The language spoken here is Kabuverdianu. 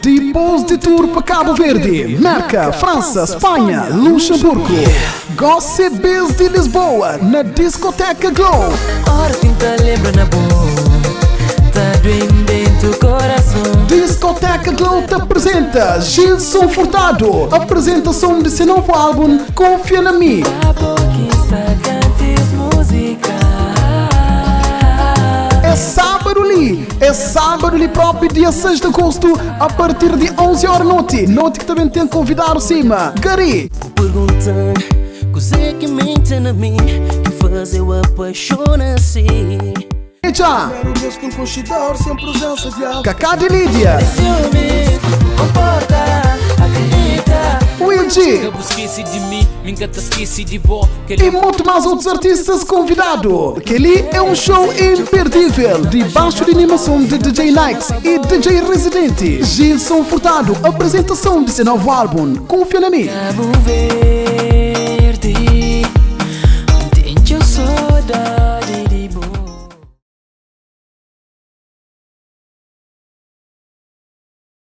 Dipôs di tour pa Cabo Verde, Merka, Fransa, Spanha, Luxemburgo, gósi é bês di Lisboa, na Discoteca Glow. Óras ki N ta lenbra na bo, ta due-m dentu korason. Discoteca Glow ta apresenta Gilson Furtado, apresentason di se novu álbum Kúnfia na Mi. Pa bo ki sta kanta es múzika. É sábadu li! É sábadu li própi, dia 6 di agostu, a partir di 11 óra noti. Noti ki ta ben ten konvidadu sima, Gary. Bu pergunta-m kuzê ki mi ten na mi ki faze-u apaixona asi. Txa. Kaká di Lídia. Siumis, konporta, akredita. Will G. Ka bu skese di mi, mi N ka ta skese di bo. E mutu más otus artistas konvidadu. Kel-li é un show inperdível, dibaxu di animason di DJ Nikes y DJ Residente, Gilson Furtado, apresentason di se novu álbun, Kunfia na Mi. Ka bu vê.